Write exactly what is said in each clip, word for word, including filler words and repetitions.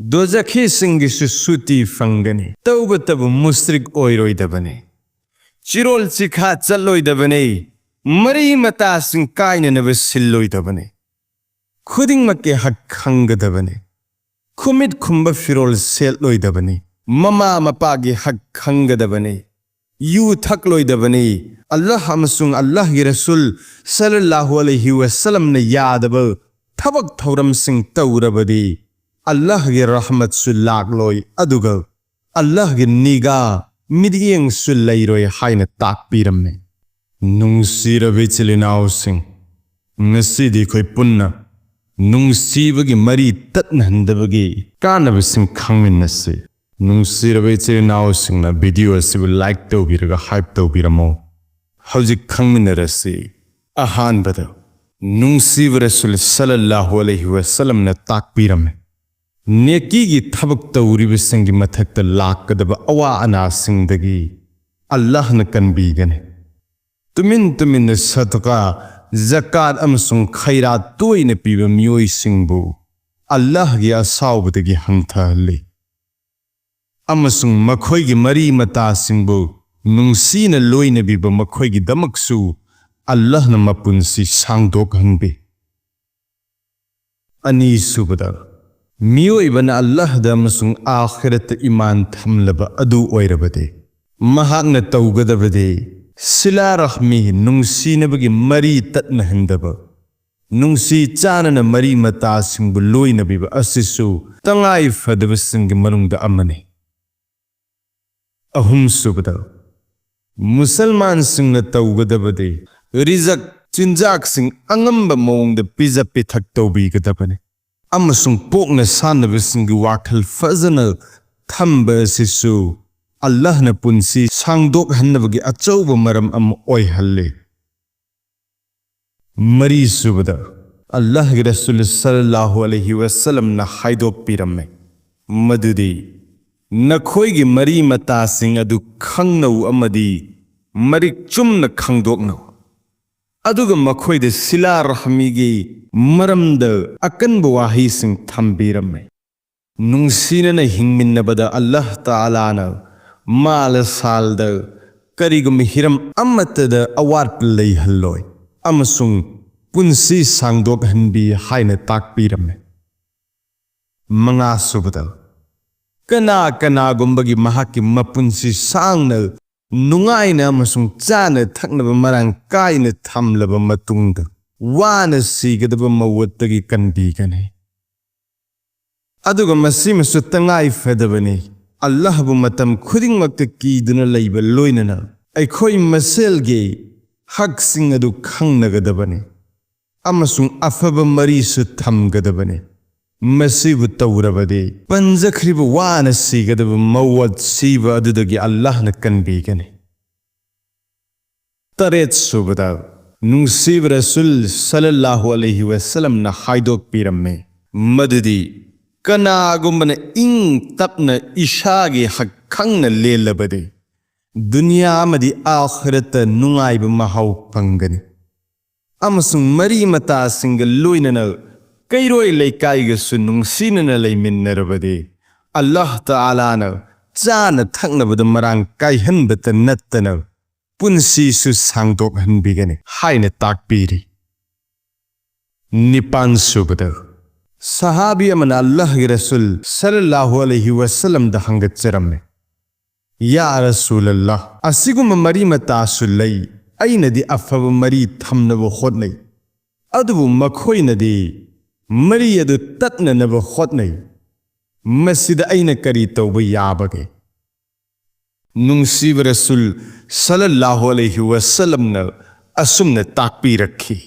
ꯗꯣꯖꯈꯤꯁꯤꯡꯒꯤꯁꯨ ꯁꯨꯇꯤ ꯐꯪꯒꯅꯤ꯫ ꯇꯧꯕꯇꯕꯨ ꯃꯨꯁ꯭ꯔꯤꯛ ꯑꯣꯏꯔꯣꯏꯗꯕꯅꯤ꯫ ꯆꯤꯔꯣꯜ ꯆꯤꯈꯥ ꯆꯠꯂꯣꯏꯗꯕꯅꯤ꯫ ꯃꯔꯤ ꯃꯇꯥꯁꯤꯡ ꯀꯥꯏꯅꯅꯕ ꯁꯤꯜꯂꯣꯏꯗꯕꯅꯤ꯫ ꯈꯨꯗꯤꯡꯃꯛꯀꯤ ꯍꯛ ꯈꯪꯒꯗꯕꯅꯤ꯫ ꯈꯨꯃꯤꯠ ꯈꯨꯝꯕ ꯐꯤꯔꯣꯜ ꯁꯦꯠꯂꯣꯏꯗꯕꯅꯤ꯫ ꯃꯃꯥ ꯃꯄꯥꯒꯤ ꯍꯛ ꯈꯪꯒꯗꯕꯅꯤ꯫ ꯌꯨ ꯊꯛꯂꯣꯏꯗꯕꯅꯤ꯫ ꯑꯜꯂꯥꯍ ꯑꯃꯁꯨꯡ ꯑꯜꯂꯥꯍꯒꯤ ꯔꯁꯨꯜ ꯁꯜꯂꯜꯂꯥꯍꯨ ꯑꯂꯩꯍꯤ ꯋꯁꯜꯂꯝꯅ ꯌꯥꯗꯕ ꯊꯕꯛ ꯊꯧꯔꯝꯁꯤꯡ ꯇꯧꯔꯕꯗꯤ ꯑꯜꯂꯥꯍꯒꯤ ꯔꯍꯃꯠꯁꯨ ꯂꯥꯛꯂꯣꯏ, ꯑꯗꯨꯒ ꯑꯜꯂꯥꯍꯒꯤ ꯅꯤꯒꯥ, ꯃꯤꯠꯌꯦꯡꯁꯨ ꯂꯩꯔꯣꯏ ꯍꯥꯏꯅ ꯇꯥꯛꯄꯤꯔꯝꯃꯤ꯫ ꯅꯨꯡꯁꯤꯔꯕ ꯏꯆꯤꯜ ꯏꯅꯥꯎꯁꯤꯡ, ꯉꯁꯤꯗꯤ ꯑꯩꯈꯣꯏ ꯄꯨꯟꯅ ꯅꯨꯡꯁꯤꯕꯒꯤ ꯃꯔꯤ ꯇꯠꯅꯍꯟꯗꯕꯒꯤ ꯀꯥꯟꯅꯕꯁꯤꯡ ꯈꯪꯃꯤꯟꯅꯁꯤ꯫ ꯅꯨꯡꯁꯤꯔꯕ ꯏꯆꯤꯜ ꯏꯅꯥꯎꯁꯤꯡꯅ video ꯑꯁꯤꯕꯨ like ꯇꯧꯕꯤꯔꯒ hype ꯇꯧꯕꯤꯔꯝꯃꯣ꯫ ꯍꯧꯖꯤꯛ ꯈꯪꯃꯤꯟꯅꯔꯁꯤ꯫ ꯑꯍꯥꯟꯕꯗ, ꯅꯨꯡꯁꯤꯕ ꯔꯁꯨꯜ ꯁꯜꯂꯜꯂꯥꯍꯨ ꯑꯂꯩꯍꯤ ꯋꯁꯜꯂꯝꯅ ꯇꯥꯛꯄꯤꯔꯝꯃꯤ, ꯅꯦꯀꯤꯒꯤ ꯊꯕꯛ ꯇꯧꯔꯤꯕꯁꯤꯡꯒꯤ ꯃꯊꯛꯇ ꯂꯥꯛꯀꯗꯕ ꯑꯋꯥ ꯑꯅꯥꯁꯤꯡꯗꯒꯤ ꯑꯜꯂꯥꯍꯅ ꯀꯟꯕꯤꯒꯅꯤ꯫ ꯇꯨꯃꯤꯟ ꯇꯨꯃꯤꯟꯅ ꯁꯗꯀꯥ, ꯖꯀꯥꯠ ꯑꯃꯁꯨꯡ ꯈꯩꯔꯥꯠ ꯇꯣꯏꯅ ꯄꯤꯕ ꯃꯤꯑꯣꯏꯁꯤꯡꯕꯨ ꯑꯜꯂꯥꯍꯒꯤ ꯑꯁꯥꯎꯕꯗꯒꯤ ꯍꯟꯊꯍꯜꯂꯤ꯫ ꯑꯃꯁꯨꯡ ꯃꯈꯣꯏꯒꯤ ꯃꯔꯤ ꯃꯇꯥꯁꯤꯡꯕꯨ ꯅꯨꯡꯁꯤꯅ ꯂꯣꯏꯅꯕꯤꯕ ꯃꯈꯣꯏꯒꯤꯗꯃꯛꯁꯨ ꯑꯜꯂꯥꯍꯅ ꯃꯄꯨꯟꯁꯤ ꯁꯥꯡꯗꯣꯛꯍꯟꯕꯤ꯫ ꯑꯅꯤꯁꯨꯕꯗ, ꯃꯤꯑꯣꯏꯕꯅ ꯑꯜꯂꯥꯍꯗ ꯑꯃꯁꯨꯡ ꯑꯥꯈꯤꯔꯠꯇ ꯏꯃꯥꯟ ꯊꯝꯂꯕ ꯑꯗꯨ ꯑꯣꯏꯔꯕꯗꯤ, ꯃꯍꯥꯛꯅ ꯇꯧꯒꯗꯕꯗꯤ ꯁꯤꯂꯥ ꯔꯍꯃꯤ, ꯅꯨꯡꯁꯤꯅꯕꯒꯤ ꯃꯔꯤ ꯇꯠꯅꯍꯟꯗꯕ, ꯅꯨꯡꯁꯤ ꯆꯥꯟꯅꯅ ꯃꯔꯤ ꯃꯇꯥꯁꯤꯡꯕꯨ ꯂꯣꯏꯅꯕꯤꯕ ꯑꯁꯤꯁꯨ ꯇꯉꯥꯏ ꯐꯗꯕꯁꯤꯡꯒꯤ ꯃꯅꯨꯡꯗ ꯑꯃꯅꯤ꯫ ꯑꯍꯨꯝꯁꯨꯕꯗ, ꯃꯨꯁꯜꯃꯥꯟꯁꯤꯡꯅ ꯇꯧꯒꯗꯕꯗꯤ ꯔꯤꯖꯛ, ꯆꯤꯟꯖꯥꯛꯁꯤꯡ ꯑꯉꯝꯕ ꯃꯑꯣꯡꯗ ꯄꯤꯖ ꯄꯤꯊꯛ ꯇꯧꯕꯤꯒꯗꯕꯅꯤ꯫ ꯑꯃꯁꯨꯡ ꯄꯣꯛꯅ ꯁꯥꯟꯅꯕꯁꯤꯡꯒꯤ ꯋꯥꯈꯜ ꯐꯖꯅ ꯊꯝꯕ ꯑꯁꯤꯁꯨ ꯑꯜꯂꯥꯍꯅ ꯄꯨꯟꯁꯤ ꯁꯥꯡꯗꯣꯛꯍꯟꯅꯕꯒꯤ ꯑꯆꯧꯕ ꯃꯔꯝ ꯑꯃ ꯑꯣꯏꯍꯜꯂꯤ꯫ ꯃꯔꯤꯁꯨꯕꯗ, ꯑꯜꯂꯥꯍꯒꯤ ꯔꯁꯨꯜ ꯁꯜꯂꯜꯂꯥꯍꯨ ꯑꯂꯩꯍꯤ ꯋꯁꯜꯂꯝꯅ ꯍꯥꯏꯗꯣꯛꯄꯤꯔꯝꯃꯤ ꯃꯗꯨꯗꯤ, "ꯅꯈꯣꯏꯒꯤ ꯃꯔꯤ ꯃꯇꯥꯁꯤꯡ ꯑꯗꯨ ꯈꯪꯅꯧ ꯑꯃꯗꯤ ꯃꯔꯤꯛ ꯆꯨꯝꯅ ꯈꯪꯗꯣꯛꯅꯧ"꯫ ꯑꯗꯨꯒ ꯃꯈꯣꯏꯗ ꯁꯤꯂꯥ ꯔꯍꯃꯤꯒꯤ ꯃꯔꯝꯗ ꯑꯀꯟꯕ ꯋꯥꯍꯩꯁꯤꯡ ꯊꯝꯕꯤꯔꯝꯃꯤ꯫ ꯅꯨꯡꯁꯤꯅꯅ ꯍꯤꯡꯃꯤꯟꯅꯕꯗ ꯑꯜꯂꯥꯍ ꯇꯥꯂꯥꯅ ꯃꯥꯂ ꯁꯥꯜꯗ ꯀꯔꯤꯒꯨꯝꯕ ꯍꯤꯔꯝ ꯑꯃꯠꯇꯗ ꯑꯋꯥꯠꯄ ꯂꯩꯍꯜꯂꯣꯏ ꯑꯃꯁꯨꯡ ꯄꯨꯟꯁꯤ ꯁꯥꯡꯗꯣꯛꯍꯟꯕꯤ ꯍꯥꯏꯅ ꯇꯥꯛꯄꯤꯔꯝꯃꯤ꯫ ꯃꯉꯥꯁꯨꯕꯗ, ꯀꯅꯥ ꯀꯅꯥꯒꯨꯝꯕꯒꯤ ꯃꯍꯥꯛꯀꯤ ꯃꯄꯨꯟꯁꯤ ꯁꯥꯡꯅ ꯅꯨꯡꯉꯥꯏꯅ ꯑꯃꯁꯨꯡ ꯆꯥꯅ ꯊꯛꯅꯕ ꯃꯔꯥꯡ ꯀꯥꯏꯅ ꯊꯝꯂꯕ ꯃꯇꯨꯡꯗ ꯋꯥꯅ ꯁꯤꯒꯗꯕ ꯃꯧꯋꯠꯇꯒꯤ ꯀꯟꯕꯤꯒꯅꯤ꯫ ꯑꯗꯨꯒ ꯃꯁꯤꯃꯁꯨ ꯇꯉꯥꯏ ꯐꯗꯕꯅꯤ, ꯑꯜꯂꯥꯍꯕꯨ ꯃꯇꯝ ꯈꯨꯗꯤꯡꯃꯛꯇ ꯀꯤꯗꯨꯅ ꯂꯩꯕ ꯂꯣꯏꯅꯅ ꯑꯩꯈꯣꯏ ꯃꯁꯦꯜꯒꯤ ꯍꯛꯁꯤꯡ ꯑꯗꯨ ꯈꯪꯅꯒꯗꯕꯅꯤ ꯑꯃꯁꯨꯡ ꯑꯐꯕ ꯃꯔꯤꯁꯨ ꯊꯝꯒꯗꯕꯅꯤ꯫ ꯃꯁꯤꯕꯨ ꯇꯧꯔꯕꯗꯤ ꯄꯟꯖꯈ꯭ꯔꯤꯕ ꯋꯥꯅ ꯁꯤꯒꯗꯕ ꯃꯧꯋꯠ ꯁꯤꯕ ꯑꯗꯨꯗꯒꯤ ꯑꯜꯂꯥꯍꯅ ꯀꯟꯕꯤꯒꯅꯤ꯫ ꯇꯔꯦꯠ ꯁꯨꯕꯗ, ꯅꯨꯡꯁꯤꯕ ꯔꯁꯨꯜ ꯁꯜꯂꯜꯂꯥꯍꯨ ꯑꯂꯩꯍꯤ ꯋꯁꯜꯂꯝꯅ ꯍꯥꯏꯗꯣꯛꯄꯤꯔꯝꯃꯤ ꯃꯗꯨꯗꯤ ꯀꯅꯥꯒꯨꯝꯕꯅ ꯏꯪ ꯇꯞꯅ ꯏꯁꯥꯒꯤ ꯍꯛ ꯈꯪꯅ ꯂꯦꯜꯂꯕꯗꯤ ꯗꯨꯅꯤꯌꯥ ꯑꯃꯗꯤ ꯑꯥꯈꯤꯔꯠꯇ ꯅꯨꯡꯉꯥꯏꯕ ꯃꯍꯥꯎ ꯐꯪꯒꯅꯤ ꯑꯃꯁꯨꯡ ꯃꯔꯤ ꯃꯇꯥꯁꯤꯡꯒ ꯂꯣꯏꯅꯅ ꯀꯩꯔꯣꯏ ꯂꯩꯀꯥꯏꯒꯁꯨ ꯅꯨꯡꯁꯤꯅꯅ ꯂꯩꯃꯤꯟꯅꯔꯕꯗꯤ ꯑꯜꯂꯥꯍ ꯇꯥꯂꯥꯅ ꯆꯥꯅ ꯊꯛꯅꯕꯗ ꯃꯔꯥꯡ ꯀꯥꯏꯍꯟꯕꯇ ꯅꯠꯇꯅ ꯄꯨꯟꯁꯤꯁꯨ ꯁꯥꯡꯗꯣꯛꯍꯟꯕꯤꯒꯅꯤ ꯍꯥꯏꯅ ꯇꯥꯛꯄꯤꯔꯤ꯫ ꯅꯤꯄꯥꯟ ꯁꯨꯕꯗ, ꯁꯍꯥꯕꯤ ꯑꯃꯅ ꯑꯜꯂꯥꯍꯒꯤ ꯔꯁꯨꯜ ꯁꯜꯂꯜꯂꯥꯍꯨ ꯑꯂꯩꯍꯤ ꯋꯁꯜꯂꯝꯗ ꯍꯪꯒꯠꯆꯔꯝꯃꯤ, "ꯌꯥ ꯔꯁꯨꯂꯜꯂꯥꯍ, ꯑꯁꯤꯒꯨꯝꯕ ꯃꯔꯤ ꯃꯇꯥꯁꯨ ꯂꯩ, ꯑꯩꯅꯗꯤ ꯑꯐꯕ ꯃꯔꯤ ꯊꯝꯅꯕ ꯍꯣꯠꯅꯩ, ꯑꯗꯨꯕꯨ ꯃꯈꯣꯏꯅꯗꯤ ꯃꯔꯤ ꯑꯗꯨ ꯇꯠꯅꯅꯕ ꯍꯣꯠꯅꯩ, ꯃꯁꯤꯗ ꯑꯩꯅ ꯀꯔꯤ ꯇꯧꯕ ꯌꯥꯕꯒꯦ?" ꯅꯨꯡꯁꯤꯕ ꯔꯁꯨꯜ ꯁꯜꯂꯜꯂꯥꯍꯨ ꯑꯂꯩꯍꯤ ꯋꯁꯜꯂꯝꯅ ꯑꯁꯨꯝꯅ ꯇꯥꯛꯄꯤꯔꯛꯈꯤ,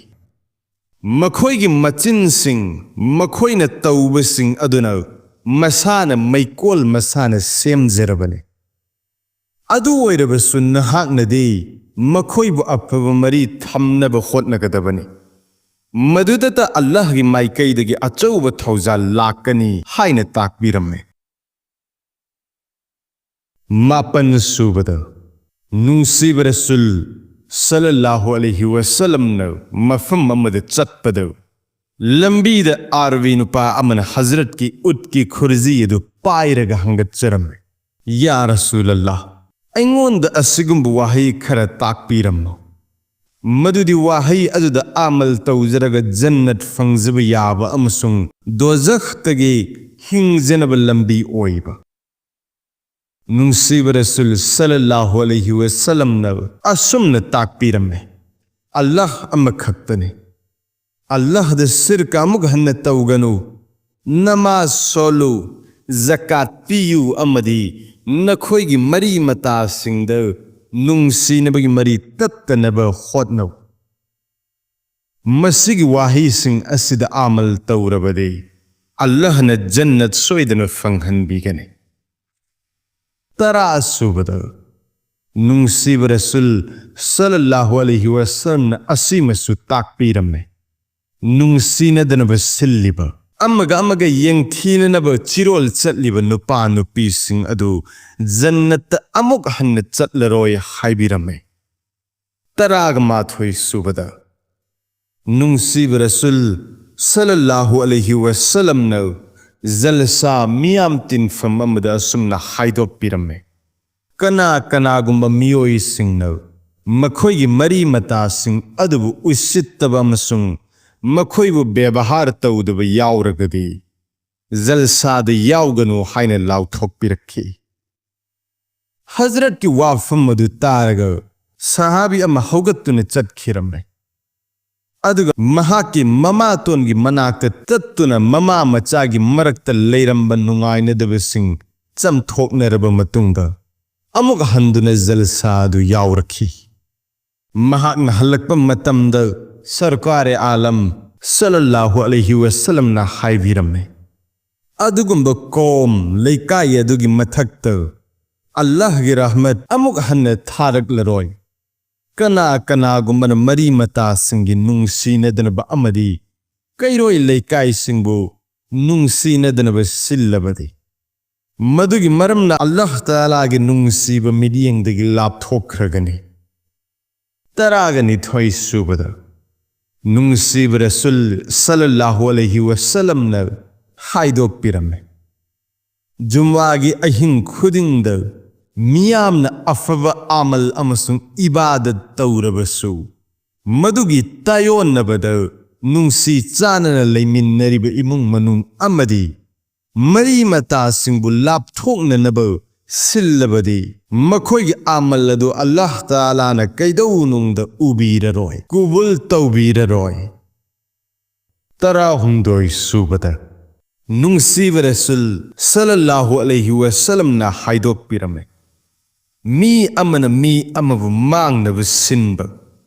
ꯃꯈꯣꯏꯒꯤ ꯃꯆꯤꯟꯁꯤꯡ, ꯃꯈꯣꯏꯅ ꯇꯧꯕꯁꯤꯡ ꯑꯗꯨꯅ ꯃꯁꯥꯅ ꯃꯩꯀꯣꯜ ꯃꯁꯥꯅ ꯁꯦꯝꯖꯔꯕꯅꯤ꯫ ꯑꯗꯨ ꯑꯣꯏꯔꯕꯁꯨ ꯅꯍꯥꯛꯅꯗꯤ ꯃꯈꯣꯏꯕꯨ ꯑꯐꯕ ꯃꯔꯤ ꯊꯝꯅꯕ ꯍꯣꯠꯅꯒꯗꯕꯅꯤ꯫ ꯃꯗꯨꯗꯇ ꯑꯜꯂꯥꯍꯒꯤ ꯃꯥꯏꯀꯩꯗꯒꯤ ꯑꯆꯧꯕ ꯊꯧꯖꯥꯜ ꯂꯥꯛꯀꯅꯤ ꯍꯥꯏꯅ ꯇꯥꯛꯄꯤꯔꯝꯃꯤ꯫ ꯃꯥꯄꯟ ꯁꯨꯕꯗ, ꯅꯨꯡꯁꯤꯕ ꯔꯁꯨꯜ ꯁꯜꯂꯜꯂꯥꯍꯨ ꯑꯂꯩꯍꯤ ꯋꯁꯜꯂꯝꯅ ꯃꯐꯝ ꯑꯃꯗ ꯆꯠꯄꯗ ꯂꯝꯕꯤꯗ ꯑꯥꯔꯕꯤ ꯅꯨꯄꯥ ꯑꯃꯅ ꯍꯖꯔꯠꯀꯤ ꯎꯠꯀꯤ ꯈꯨꯔꯖꯤ ꯑꯗꯨ ꯄꯥꯏꯔꯒ ꯍꯪꯒꯠꯆꯔꯝꯃꯤ, "ꯌꯥ ꯔꯁꯨꯂꯜꯂꯥꯍ, ꯑꯩꯉꯣꯟꯗ ꯑꯁꯤꯒꯨꯝꯕ ꯋꯥꯍꯩ ꯈꯔ ꯇꯥꯛꯄꯤꯔꯝꯃꯨ, ꯃꯗꯨꯗꯤ ꯋꯥꯍꯩ ꯑꯗꯨꯗ ꯑꯃꯜ ꯇꯧꯖꯔꯒ ꯖꯟꯅꯠ ꯐꯪꯖꯕ ꯌꯥꯕ ꯑꯃꯁꯨꯡ ꯗꯣꯖꯈꯇꯒꯤ ꯍꯤꯡꯖꯅꯕ ꯂꯝꯕꯤ ꯑꯣꯏꯕ"꯫ ꯅꯨꯡꯁꯤꯕ ꯔꯁꯨꯜ ꯁꯜꯂꯜꯂꯥꯍꯨ ꯑꯂꯩꯍꯤ ꯋꯁꯜꯂꯝꯅ ꯑꯁꯨꯝꯅ ꯇꯥꯛꯄꯤꯔꯝꯃꯤ, "ꯑꯜꯂꯥꯍ ꯑꯃꯈꯛꯇꯅꯤ꯫ ꯑꯜꯂꯥꯍꯗ ꯁꯤꯔꯀ ꯑꯃꯨꯛ ꯍꯟꯅ ꯇꯧꯒꯅꯨ꯫ ꯅꯃꯥꯖ ꯁꯣꯜꯂꯨ, ꯖꯀꯥꯠ ꯄꯤꯌꯨ ꯑꯃꯗꯤ ꯅꯈꯣꯏꯒꯤ ꯃꯔꯤ ꯃꯇꯥꯁꯤꯡꯗ ꯅꯨꯡꯁꯤꯅꯕꯒꯤ ꯃꯔꯤ ꯇꯠꯇꯅꯕ ꯍꯣꯠꯅꯧ꯫ ꯃꯁꯤꯒꯤ ꯋꯥꯍꯩꯁꯤꯡ ꯑꯁꯤꯗ ꯑꯃꯜ ꯇꯧꯔꯕꯗꯤ ꯑꯜꯂꯥꯍꯅ ꯖꯟꯅꯠ ꯁꯣꯏꯗꯅ ꯐꯪꯍꯟꯕꯤꯒꯅꯤ"꯫ ꯇꯔꯥ ꯁꯨꯕꯗ ꯅꯨꯡꯁꯤꯕ ꯔꯁꯨꯜ ꯁꯜꯂꯜꯂꯥꯍꯨ ꯑꯂꯩꯍꯤ ꯋꯁꯜꯂꯝꯅ ꯑꯁꯤꯃꯁꯨ ꯇꯥꯛꯄꯤꯔꯝꯃꯤ, ꯅꯨꯡꯁꯤꯅꯗꯅꯕ ꯁꯤꯜꯂꯤꯕ ꯑꯃꯒ ꯑꯃꯒ ꯌꯦꯡꯊꯤꯅꯅꯕ ꯆꯤꯔꯣꯜ ꯆꯠꯂꯤꯕ ꯅꯨꯄꯥ ꯅꯨꯄꯤꯁꯤꯡ ꯑꯗꯨ ꯖꯟꯅꯠꯇ ꯑꯃꯨꯛ ꯍꯟꯅ ꯆꯠꯂꯔꯣꯏ ꯍꯥꯏꯕꯤꯔꯝꯃꯤ꯫ ꯇꯔꯥꯒ ꯃꯥꯊꯣꯏ ꯁꯨꯕꯗ ꯅꯨꯡꯁꯤꯕ ꯔꯁꯨꯜ ꯁꯜꯂꯜꯂꯥꯍꯨ ꯑꯂꯩꯍꯤ ꯋꯁꯜꯂꯝꯅ ꯖꯜꯁꯥ, ꯃꯤꯌꯥꯝ ꯇꯤꯟꯐꯝ ꯑꯃꯗ ꯑꯁꯨꯝꯅ ꯍꯥꯏꯗꯣꯛꯄꯤꯔꯝꯃꯤ, "ꯀꯅꯥ ꯀꯅꯥꯒꯨꯝꯕ ꯃꯤꯑꯣꯏꯁꯤꯡꯅ ꯃꯈꯣꯏꯒꯤ ꯃꯔꯤ ꯃꯇꯥꯁꯤꯡ ꯑꯗꯨꯕꯨ ꯎꯁꯤꯠꯇꯕ ꯑꯃꯁꯨꯡ ꯃꯈꯣꯏꯕꯨ ꯕꯦꯕꯍꯥꯔ ꯇꯧꯗꯕ ꯌꯥꯎꯔꯒꯗꯤ ꯖꯜꯁꯥꯗ ꯌꯥꯎꯒꯅꯨ" ꯍꯥꯏꯅ ꯂꯥꯎꯊꯣꯛꯄꯤꯔꯛꯈꯤ꯫ ꯍꯖꯔꯠꯀꯤ ꯋꯥꯐꯝ ꯑꯗꯨ ꯇꯥꯔꯒ ꯁꯍꯥꯕꯤ ꯑꯃ ꯍꯧꯒꯠꯇꯨꯅ ꯆꯠꯈꯤꯔꯝꯃꯤ꯫ ꯑꯗꯨꯒ ꯃꯍꯥꯛꯀꯤ ꯃꯃꯥꯇꯣꯟꯒꯤ ꯃꯅꯥꯛꯇ ꯆꯠꯇꯨꯅ ꯃꯃꯥ ꯃꯆꯥꯒꯤ ꯃꯔꯛꯇ ꯂꯩꯔꯝꯕ ꯅꯨꯡꯉꯥꯏꯅꯗꯕꯁꯤꯡ ꯆꯝꯊꯣꯛꯅꯔꯕ ꯃꯇꯨꯡꯗ ꯑꯃꯨꯛ ꯍꯟꯗꯨꯅ ꯖꯜꯁꯥ ꯑꯗꯨ ꯌꯥꯎꯔꯛꯈꯤ꯫ ꯃꯍꯥꯛꯅ ꯍꯜꯂꯛꯄ ꯃꯇꯝꯗ ꯁꯔꯀꯥꯔꯦ ꯑꯥꯂꯝ ꯁꯜꯂꯜꯂꯥꯍꯨ ꯑꯂꯩꯍꯤ ꯋꯁꯜꯂꯝꯅ ꯍꯥꯏꯕꯤꯔꯝꯃꯤ, "ꯑꯗꯨꯒꯨꯝꯕ ꯀꯣꯝ, ꯂꯩꯀꯥꯏ ꯑꯗꯨꯒꯤ ꯃꯊꯛꯇ ꯑꯜꯂꯥꯍꯒꯤ ꯔꯍꯃꯠ ꯑꯃꯨꯛ ꯍꯟꯅ ꯊꯥꯔꯛꯂꯔꯣꯏ꯫ ꯀꯅꯥ ꯀꯅꯥꯒꯨꯝꯕꯅ ꯃꯔꯤ ꯃꯇꯥꯁꯤꯡꯒꯤ ꯅꯨꯡꯁꯤꯅꯗꯅꯕ ꯑꯃꯗꯤ ꯀꯩꯔꯣꯏ ꯂꯩꯀꯥꯏꯁꯤꯡꯕꯨ ꯅꯨꯡꯁꯤꯅꯗꯅꯕ ꯁꯤꯜꯂꯕꯗꯤ, ꯃꯗꯨꯒꯤ ꯃꯔꯝꯅ ꯑꯜꯂꯥꯍ ꯇꯥꯂꯥꯒꯤ ꯅꯨꯡꯁꯤꯕ ꯃꯤꯠꯌꯦꯡꯗꯒꯤ ꯂꯥꯞꯊꯣꯛꯈ꯭ꯔꯒꯅꯤ"꯫ ꯇꯔꯥꯒ ꯅꯤꯊꯣꯏ ꯁꯨꯕꯗ ꯅꯨꯡꯁꯤꯕ ꯔꯁꯨꯜ ꯁꯜꯂꯜꯂꯥꯍꯨ ꯑꯂꯩꯍꯤ ꯋꯁꯜꯂꯝꯅ ꯍꯥꯏꯗꯣꯛꯄꯤꯔꯝꯃꯤ, ꯖꯨꯝꯋꯥꯒꯤ ꯑꯍꯤꯡ ꯈꯨꯗꯤꯡꯗ ꯃꯤꯌꯥꯝꯅ ꯑꯐꯕ ꯑꯃꯜ ꯑꯃꯁꯨꯡ ꯏꯕꯥꯗꯠ ꯇꯧꯔꯕꯁꯨ, ꯃꯗꯨꯒꯤ ꯇꯥꯌꯣꯟꯅꯕꯗ ꯅꯨꯡꯁꯤ ꯆꯥꯟꯅꯅ ꯂꯩꯃꯤꯟꯅꯔꯤꯕ ꯏꯃꯨꯡ ꯃꯅꯨꯡ ꯑꯃꯗꯤ ꯃꯔꯤ ꯃꯇꯥꯁꯤꯡꯕꯨ ꯂꯥꯞꯊꯣꯛꯅꯅꯕ ꯁꯤꯜꯂꯕꯗꯤ, ꯃꯈꯣꯏꯒꯤ ꯑꯃꯜ ꯑꯗꯨ ꯑꯜꯂꯥꯍ ꯇꯥꯂꯥꯅ ꯀꯩꯗꯧꯅꯨꯡꯗ ꯎꯕꯤꯔꯔꯣꯏ, ꯀꯨꯕꯨꯜ ꯇꯧꯕꯤꯔꯔꯣꯏ꯫ ꯇꯔꯥꯍꯨꯝꯗꯣꯏ ꯁꯨꯕꯗ, ꯅꯨꯡꯁꯤꯕ ꯔꯁꯨꯜ ꯁꯜꯂꯜꯂꯥꯍꯨ ꯑꯂꯩꯍꯤ ꯋꯁꯜꯂꯝꯅ ꯍꯥꯏꯗꯣꯛꯄꯤꯔꯝꯃꯤ, ꯃꯤ ꯑꯃꯅ ꯃꯤ ꯑꯃꯕꯨ ꯃꯥꯡꯅꯕ ꯁꯤꯟꯕ,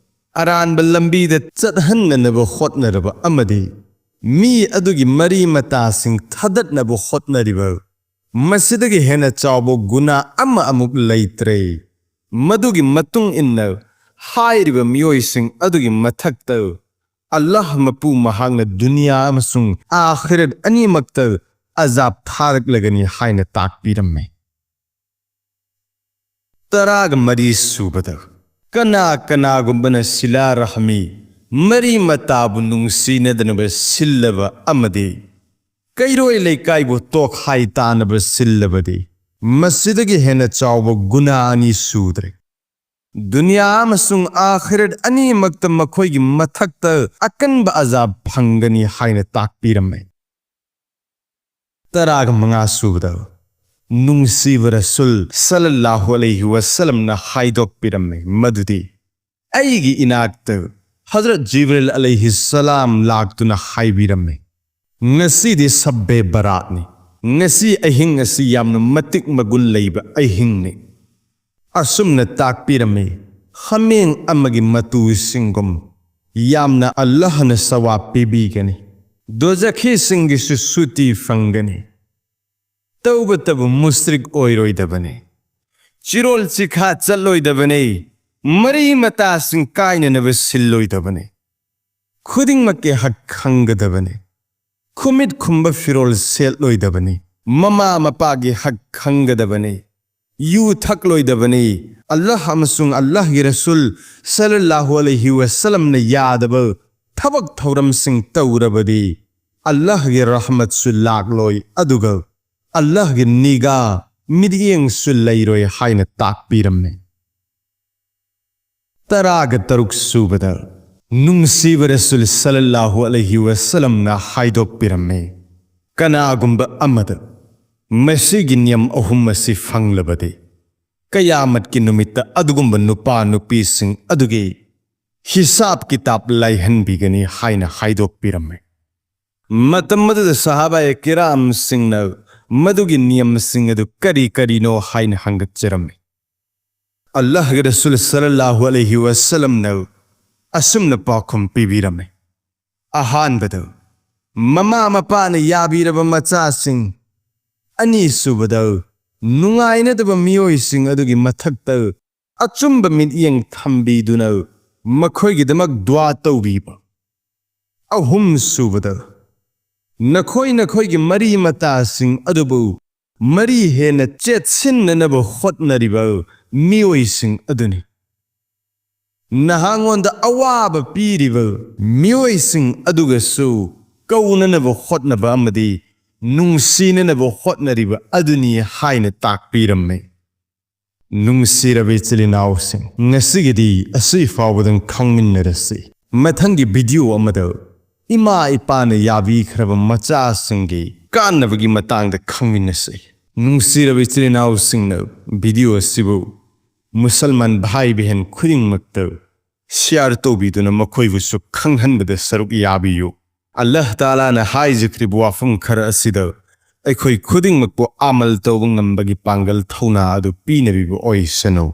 ꯑꯔꯥꯟꯕ ꯂꯝꯕꯤꯗ ꯆꯠꯍꯟꯅꯅꯕ ꯍꯣꯠꯅꯔꯕ ꯑꯃꯗꯤ ꯃꯤ ꯑꯗꯨꯒꯤ ꯃꯔꯤ ꯃꯇꯥꯁꯤꯡ ꯊꯥꯗꯠꯅꯕ ꯍꯣꯠꯅꯔꯤꯕ, ꯃꯁꯤꯗꯒꯤ ꯍꯦꯟꯅ ꯆꯥꯎꯕ ꯒꯨꯅꯥ ꯑꯃ ꯑꯃꯨꯛ ꯂꯩꯇ꯭ꯔꯦ꯫ ꯃꯗꯨꯒꯤ ꯃꯇꯨꯡ ꯏꯟꯅ ꯍꯥꯏꯔꯤꯕ ꯃꯤꯑꯣꯏꯁꯤꯡ ꯑꯗꯨꯒꯤ ꯃꯊꯛꯇ ꯑꯜꯂꯥꯍ ꯃꯄꯨ ꯃꯍꯥꯛꯅ ꯗꯨꯅꯤꯌꯥ ꯑꯃꯁꯨꯡ ꯑꯥꯈꯤꯔꯠ ꯑꯅꯤꯃꯛꯇ ꯑꯖꯥꯕ ꯊꯥꯔꯛꯂꯒꯅꯤ ꯍꯥꯏꯅ ꯇꯥꯛꯄꯤꯔꯝꯃꯤ꯫ ꯇꯔꯥꯒ ꯃꯔꯤ ꯁꯨꯕꯗ, ꯀꯅꯥ ꯀꯅꯥꯒꯨꯝꯕꯅ ꯁꯤꯂꯥ ꯔꯍꯃꯤ, ꯃꯔꯤ ꯃꯇꯥꯕꯨ ꯅꯨꯡꯁꯤꯅꯗꯅꯕ ꯁꯤꯜꯂꯕ ꯑꯃꯗꯤ ꯀꯩꯔꯣꯏ ꯂꯩꯀꯥꯏꯕꯨ ꯇꯣꯈꯥꯏ ꯇꯥꯅꯕ ꯁꯤꯜꯂꯕꯗꯤ, ꯃꯁꯤꯗꯒꯤ ꯍꯦꯟꯅ ꯆꯥꯎꯕ ꯒꯨꯅꯥ ꯑꯅꯤ ꯁꯨꯗ꯭ꯔꯦ꯫ ꯗꯨꯅꯤꯌꯥ ꯑꯃꯁꯨꯡ ꯑꯥꯈꯤꯔꯠ ꯑꯅꯤꯃꯛꯇ ꯃꯈꯣꯏꯒꯤ ꯃꯊꯛꯇ ꯑꯀꯟꯕ ꯑꯖꯥꯕ ꯐꯪꯒꯅꯤ ꯍꯥꯏꯅ ꯇꯥꯛꯄꯤꯔꯝꯃꯤ꯫ ꯇꯔꯥꯒ ꯃꯉꯥ ꯁꯨꯕꯗ, ꯅꯨꯡꯁꯤꯕ ꯔꯁꯨꯜ ꯁꯜꯂꯜꯂꯥꯍꯨ ꯑꯂꯩꯍꯤ ꯋꯁꯜꯂꯝꯅ ꯍꯥꯏꯗꯣꯛꯄꯤꯔꯝꯃꯤ ꯃꯗꯨꯗꯤ, ꯑꯩꯒꯤ ꯏꯅꯥꯛꯇ ꯍꯖꯔꯠ ꯖꯤꯕ꯭ꯔꯤꯜ ꯑꯂꯩꯍꯤ ꯁꯂꯥꯝ ꯂꯥꯛꯇꯨꯅ ꯍꯥꯏꯕꯤꯔꯝꯃꯤ, "ꯉꯁꯤꯗꯤ ꯁꯕꯕꯦ ꯕꯔꯥꯠꯅꯤ꯫ ꯉꯁꯤ ꯑꯍꯤꯡ ꯑꯁꯤ ꯌꯥꯝꯅ ꯃꯇꯤꯛ ꯃꯒꯨꯟ ꯂꯩꯕ ꯑꯍꯤꯡꯅꯤ"꯫ ꯑꯁꯨꯝꯅ ꯇꯥꯛꯄꯤꯔꯝꯃꯤ, "ꯍꯥꯃꯦꯡ ꯑꯃꯒꯤ ꯃꯇꯨꯁꯤꯡꯒꯨꯝ ꯌꯥꯝꯅ ꯑꯜꯂꯥꯍꯅ ꯁꯋꯥꯕ ꯄꯤꯕꯤꯒꯅꯤ꯫ ꯗꯣꯖꯈꯤꯁꯤꯡꯒꯤꯁꯨ ꯁꯨꯇꯤ ꯐꯪꯒꯅꯤ꯫ ꯇꯧꯕꯇꯕꯨ ꯃꯨꯁ꯭ꯔꯤꯛ ꯑꯣꯏꯔꯣꯏꯗꯕꯅꯤ꯫ ꯆꯤꯔꯣꯜ ꯆꯤꯈꯥ ꯆꯠꯂꯣꯏꯗꯕꯅꯤ꯫ ꯃꯔꯤ ꯃꯇꯥꯁꯤꯡ ꯀꯥꯏꯅꯅꯕ ꯁꯤꯜꯂꯣꯏꯗꯕꯅꯤ꯫ ꯈꯨꯗꯤꯡꯃꯛꯀꯤ ꯍꯛ ꯈꯪꯒꯗꯕꯅꯤ꯫ ꯈꯨꯃꯤꯠ ꯈꯨꯝꯕ ꯐꯤꯔꯣꯜ ꯁꯦꯠꯂꯣꯏꯗꯕꯅꯤ꯫ ꯃꯃꯥ ꯃꯄꯥꯒꯤ ꯍꯛ ꯈꯪꯒꯗꯕꯅꯤ꯫ ꯌꯨ ꯊꯛꯂꯣꯏꯗꯕꯅꯤ꯫ ꯑꯜꯂꯥꯍ ꯑꯃꯁꯨꯡ ꯑꯜꯂꯥꯍꯒꯤ ꯔꯁꯨꯜ ꯁꯜꯂꯜꯂꯥꯍꯨ ꯑꯂꯩꯍꯤ ꯋꯁꯜꯂꯝꯅ ꯌꯥꯗꯕ ꯊꯕꯛ ꯊꯧꯔꯝꯁꯤꯡ ꯇꯧꯔꯕꯗꯤ ꯑꯜꯂꯥꯍꯒꯤ ꯔꯍꯃꯠꯁꯨ ꯂꯥꯛꯂꯣꯏ, ꯑꯗꯨꯒ ꯑꯜꯂꯥꯍꯒꯤ ꯅꯤꯒꯥ, ꯃꯤꯠꯌꯦꯡꯁꯨ ꯂꯩꯔꯣꯏ ꯍꯥꯏꯅ ꯇꯥꯛꯄꯤꯔꯝꯃꯤ꯫ ꯇꯔꯥꯒ ꯇꯔꯨꯛ ꯁꯨꯕꯗ ꯅꯨꯡꯁꯤꯕ ꯔꯁꯨꯜ ꯁꯜꯂꯜꯂꯥꯍꯨ ꯑꯂꯩꯍꯤ ꯋꯁꯜꯂꯝꯅ ꯍꯥꯏꯗꯣꯛꯄꯤꯔꯝꯃꯤ, ꯀꯅꯥꯒꯨꯝꯕ ꯑꯃꯗ ꯃꯁꯤꯒꯤ ꯅꯤꯌꯝ ꯑꯍꯨꯝ ꯑꯁꯤ ꯐꯪꯂꯕꯗꯤ, ꯀꯌꯥꯃꯠꯀꯤ ꯅꯨꯃꯤꯠꯇ ꯑꯗꯨꯒꯨꯝꯕ ꯅꯨꯄꯥ ꯅꯨꯄꯤꯁꯤꯡ ꯑꯗꯨꯒꯤ ꯍꯤꯁꯥꯕ ꯀꯤꯇꯥꯕ ꯂꯥꯏꯍꯟꯕꯤꯒꯅꯤ ꯍꯥꯏꯅ ꯍꯥꯏꯗꯣꯛꯄꯤꯔꯝꯃꯤ꯫ ꯃꯇꯝ ꯑꯗꯨꯗ ꯁꯍꯥꯕꯥꯌꯦ ꯀꯤꯔꯥꯝꯁꯤꯡꯅ ꯃꯗꯨꯒꯤ ꯅꯤꯌꯝꯁꯤꯡ ꯑꯗꯨ ꯀꯔꯤ ꯀꯔꯤꯅꯣ ꯍꯥꯏꯅ ꯍꯪꯒꯠꯆꯔꯝꯃꯤ꯫ ꯑꯜꯂꯥꯍꯒꯤ ꯔꯁꯨꯜ ꯁꯜꯂꯜꯂꯥꯍꯨ ꯑꯂꯩꯍꯤ ꯋꯁꯜꯂꯝꯅ ꯑꯁꯨꯝꯅ ꯄꯥꯎꯈꯨꯝ ꯄꯤꯕꯤꯔꯝꯃꯤ꯫ ꯑꯍꯥꯟꯕꯗ, ꯃꯃꯥ ꯃꯄꯥꯅ ꯌꯥꯕꯤꯔꯕ ꯃꯆꯥꯁꯤꯡ꯫ ꯑꯅꯤꯁꯨꯕꯗ, ꯅꯨꯡꯉꯥꯏꯅꯗꯕ ꯃꯤꯑꯣꯏꯁꯤꯡ ꯑꯗꯨꯒꯤ ꯃꯊꯛꯇ ꯑꯆꯨꯝꯕ ꯃꯤꯠꯌꯦꯡ ꯊꯝꯕꯤꯗꯨꯅ ꯃꯈꯣꯏꯒꯤꯗꯃꯛ ꯗꯨꯋꯥ ꯇꯧꯕꯤꯕ꯫ ꯑꯍꯨꯝꯁꯨꯕꯗ, ꯅꯈꯣꯏ ꯅꯈꯣꯏꯒꯤ ꯃꯔꯤ ꯃꯇꯥꯁꯤꯡ ꯑꯗꯨꯕꯨ ꯃꯔꯤ ꯍꯦꯟꯅ ꯆꯦꯠꯁꯤꯟꯅꯅꯕ ꯍꯣꯠꯅꯔꯤꯕ ꯃꯤꯑꯣꯏꯁꯤꯡ ꯑꯗꯨꯅꯤ꯫ ꯅꯍꯥꯉꯣꯟꯗ ꯑꯋꯥꯕ ꯄꯤꯔꯤꯕ ꯃꯤꯑꯣꯏꯁꯤꯡ ꯑꯗꯨꯒꯁꯨ ꯀꯧꯅꯅꯕ ꯍꯣꯠꯅꯕ ꯑꯃꯗꯤ ꯅꯨꯡꯁꯤꯅꯅꯕ ꯍꯣꯠꯅꯔꯤꯕ ꯑꯗꯨꯅꯤ ꯍꯥꯏꯅ ꯇꯥꯛꯄꯤꯔꯝꯃꯤ꯫ ꯅꯨꯡꯁꯤꯔꯕ ꯏꯆꯤꯜ ꯏꯅꯥꯎꯁꯤꯡ, ꯉꯁꯤꯒꯤꯗꯤ ꯑꯁꯤ ꯐꯥꯎꯕꯗꯪ ꯈꯪꯃꯤꯟꯅꯔꯁꯤ꯫ ꯃꯊꯪꯒꯤ ꯚꯤꯗꯤꯑꯣ ꯑꯃꯗ ꯏꯃꯥ ꯏꯄꯥꯅ ꯌꯥꯕꯤꯈ꯭ꯔꯕ ꯃꯆꯥꯁꯤꯡꯒꯤ ꯀꯥꯟꯅꯕꯒꯤ ꯃꯇꯥꯡꯗ ꯈꯪꯃꯤꯟꯅꯁꯤ꯫ ꯅꯨꯡꯁꯤꯔꯕ ꯏꯆꯤꯜ ꯏꯅꯥꯎꯁꯤꯡꯅ ꯚꯤꯗꯤꯑꯣ ꯑꯁꯤꯕꯨ ꯃꯨꯁꯜꯃꯥꯟ ꯚꯥꯏ ꯕꯦꯍꯦꯟ ꯈꯨꯗꯤꯡꯃꯛꯇ ꯁꯤꯌꯥꯔ ꯇꯧꯕꯤꯗꯨꯅ ꯃꯈꯣꯏꯕꯨꯁꯨ ꯈꯪꯍꯟꯕꯗ ꯁꯔꯨꯛ ꯌꯥꯕꯤꯌꯨ꯫ ꯑꯜꯂꯥꯍ ꯇꯥꯂꯥꯅ ꯍꯥꯏꯖꯈ꯭ꯔꯤꯕ ꯋꯥꯐꯝ ꯈꯔ ꯑꯁꯤꯗ ꯑꯩꯈꯣꯏ ꯈꯨꯗꯤꯡꯃꯛꯄꯨ ꯑꯃꯜ ꯇꯧꯕ ꯉꯝꯕꯒꯤ ꯄꯥꯡꯒꯜ ꯊꯧꯅꯥ ꯑꯗꯨ ꯄꯤꯅꯕꯤꯕ ꯑꯣꯏꯁꯅꯨ꯫